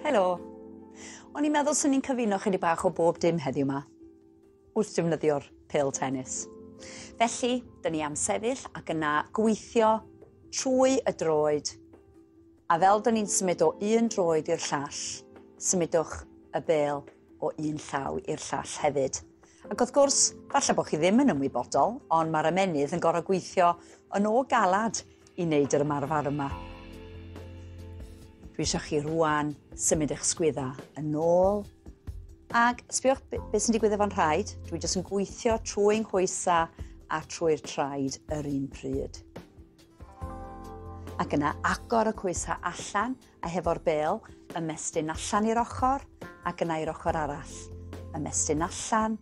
Helo. O'n i'n meddwl swn i'n cyfuno chydig bach o bob dim heddiw 'ma wrth defnyddio'r pêl tennis. Felly, dyn ni am sefyll ac yna gweithio trwy y droed a fel dyn ni'n symud o un droed i'r llall, symudwch y bêl o un llaw i'r llall hefyd. Ac wrth gwrs, falle bod chi ddim yn ymwybodol, ond mae'r ymennydd yn gorfod gweithio yn o galad i wneud yr ymarfer yma. Dwi eisiau chi rwan symud eich sgwydda yn ôl ac sbiwch beth sy'n digwydd efo'n rhaid. Dwi jyst yn gweithio trwy nghoesa a trwy'r traed yr un pryd. Ac yna agor y coesa allan a hefo'r bêl ymestyn allan i'r ochr ac yna i'r ochr arall. Ymestyn allan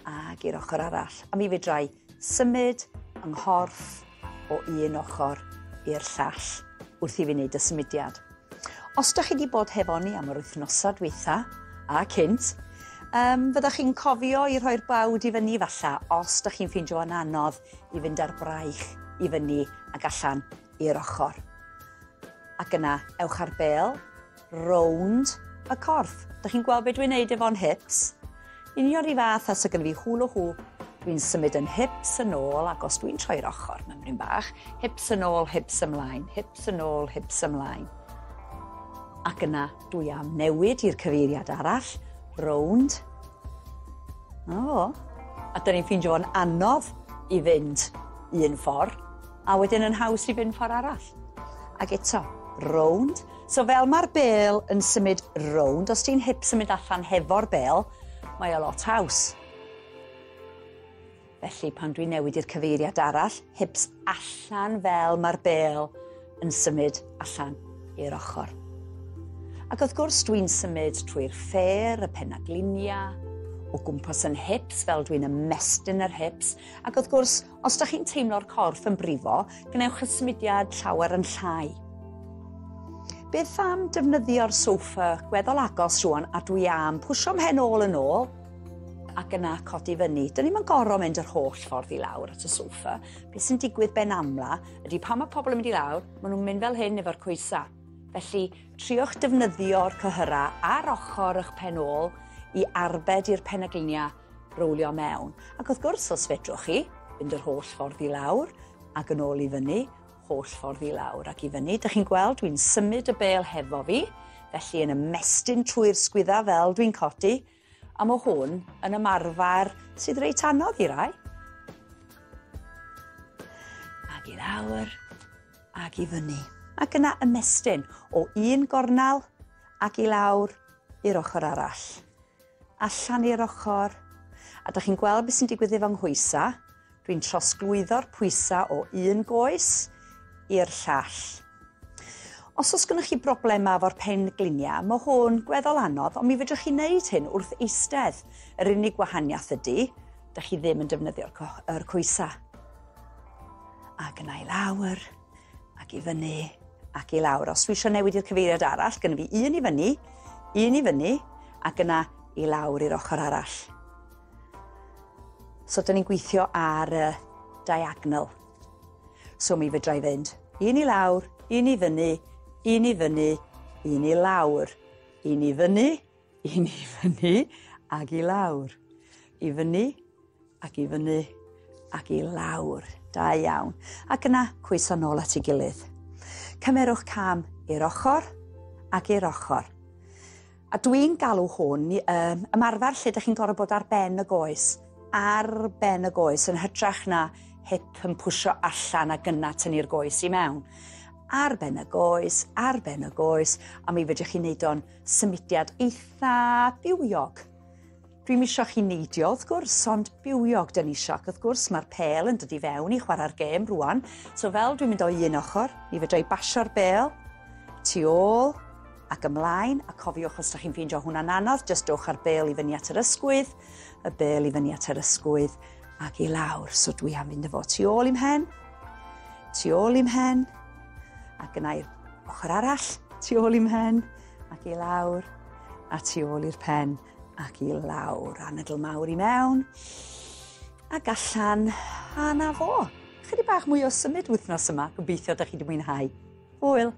ac i'r ochr arall. A mi fedrai symud yng nghorff o un ochr i'r llall wrth i fi wneud y symudiad. Os da chi wedi bod hefo ni am yr wythnosau dwytha a cynt, fyddech chi'n cofio i rhoi'r bawd i fyny falla os da chi'n ffeindio yn anodd i fynd â'r braich i fyny ac allan i'r ochr. Ac yna, ewch ar bêl rownd y corff. Da chi'n gweld beth dwi'n neud efo'n hips? Union i fath a sy gynna fi hula hoop, dwi'n symud yn hips yn ôl ac os dwi'n troi'r ochr mymryn bach, hips yn ôl, hips ymlaen, hips yn ôl, hips ymlaen. Ac yna dwi am newid i'r cyfeiriad arall, rownd. O, a dyn ni'n ffeindio fo'n anodd i fynd un ffordd, a wedyn yn haws i fynd ffordd arall. Ac eto, rownd. So fel mae'r bêl yn symud rownd, os ti'n hips yn mynd allan hefo'r bêl, mae o lot haws. Felly pan dwi'n newid i'r cyfeiriad arall, hips allan fel mae'r bêl yn symud allan i'r ochr. Ac wrth gwrs dwi'n symud trwy'r ffêr, y penaglinia, o gwmpas yn hips fel dwi'n ymestyn yr hips. Ac wrth gwrs, os da chi'n teimlo'r corff yn brifo, gwnewch y symudiad llawer yn llai. Beth am defnyddio'r soffa gweddol agos rwan a dwi am pwsio mhen ôl yn ôl ac yna codi fyny. Dyn ni'm yn gorfod mynd yr holl ffordd i lawr at y soffa. Beth sy'n digwydd ben amla ydy pan mae pobl yn mynd i lawr, maen nhw'n mynd fel hyn efo'r coesa. Felly, triwch defnyddio'r cyhyrau ar ochr eich pen ôl i arbed i'r penaglinia rowlio mewn. Ac wrth gwrs, os fedrwch chi, fynd yr holl ffordd i lawr ac yn ôl i fyny, holl ffordd i lawr ac i fyny. Dych chi'n gweld, dwi'n symud y bêl hefo fi, felly yn ymestyn trwy'r sgwydda fel dwi'n codi, a mae hwn yn ymarfer sydd reit anodd i rai. Ac i lawr, ac i fyny. Ac yna ymestyn o un gornel ac i lawr i'r ochr arall. Allan i'r ochr. A dych chi'n gweld beth sy'n digwydd efo nghoesa. Dwi'n trosglwyddo'r pwysa o un goes i'r llall. Os oes gennych chi broblemau efo'r pen gliniau, mae hwn gweddol anodd, ond mi fedrwch chi wneud hyn wrth eistedd. Yr unig gwahaniaeth ydy, dych chi ddim yn defnyddio'r yr coesa. Ac yna i lawr, ac i fyny, ac i lawr. Os dwi eisiau newid i'r cyfeiriad arall, gynna fi un i fyny, un i fyny, ac yna i lawr i'r ochr arall. So, dyn ni'n gweithio ar y diagonal. So, mi fedra i fynd un i lawr, un i fyny, un i fyny, un i lawr, un i fyny, un i fyny, ac i lawr. I fyny, ac i fyny, ac i lawr. Da iawn. Ac yna, cwyso nôl at ei gilydd. Cymerwch cam i'r ochr ac i'r ochr. A dwi'n galw hwn ymarfer lle ydych chi'n gorfod bod ar ben y goes. Ar ben y goes yn hytrach na hip yn pwsio allan ac yna tynnu'r goes i mewn. Ar ben y goes, ar ben y goes, a mi fedrwch chi wneud o'n symudiad eitha bywiog. Dwi'm isio chi neidio wrth gwrs, ond bywiog dyn ni isio, ac wrth gwrs mae'r pêl yn dod i fewn i chwarae'r gêm rwan. So fel dwi'n mynd o un ochr, mi fedra i basio'r bêl tu ôl ac ymlaen, a cofiwch os ydych chi'n ffeindio hwnna'n anodd, jyst dowch â'r bêl i fyny at yr ysgwydd, y bêl i fyny at yr ysgwydd ac i lawr. So dwi am fynd efo tu ôl i'm mhen, tu ôl i'm mhen, ac yna i'r ochr arall, tu ôl i'm mhen, ac i lawr, a tu ôl i'r pen, ac i lawr. Anadl mawr i mewn, ac allan, a na fo. Chydig bach mwy o symud wythnos yma, gobeithio ydych chi wedi mwynhau. Hwyl!